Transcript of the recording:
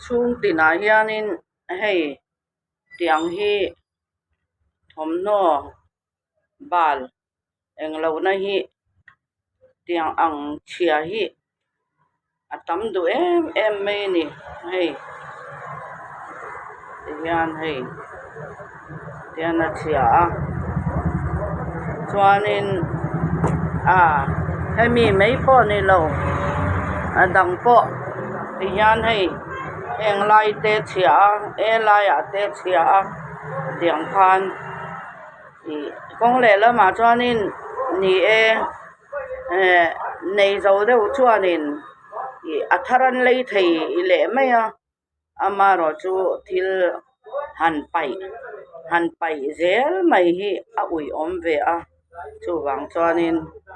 Chhung tinah hianin hei tiang hi thawmhnaw bal englo na hi tiang ang chhia hi a tam duh em em mai a ni hei tihian hei tihian a chhia a chuanin ah hemi mai pawh ni lo a dang pawh tihian hei heng lai te a chhia a helaiah te a chhia a tiang khan ih kawng lehlamah chuanin ni e eh nei zo deuh chuanin ih a thar an lei thei leh mai a amaherawhchu thil han paih han paih zel mai hi a uih awm ve a chuvang chuanin.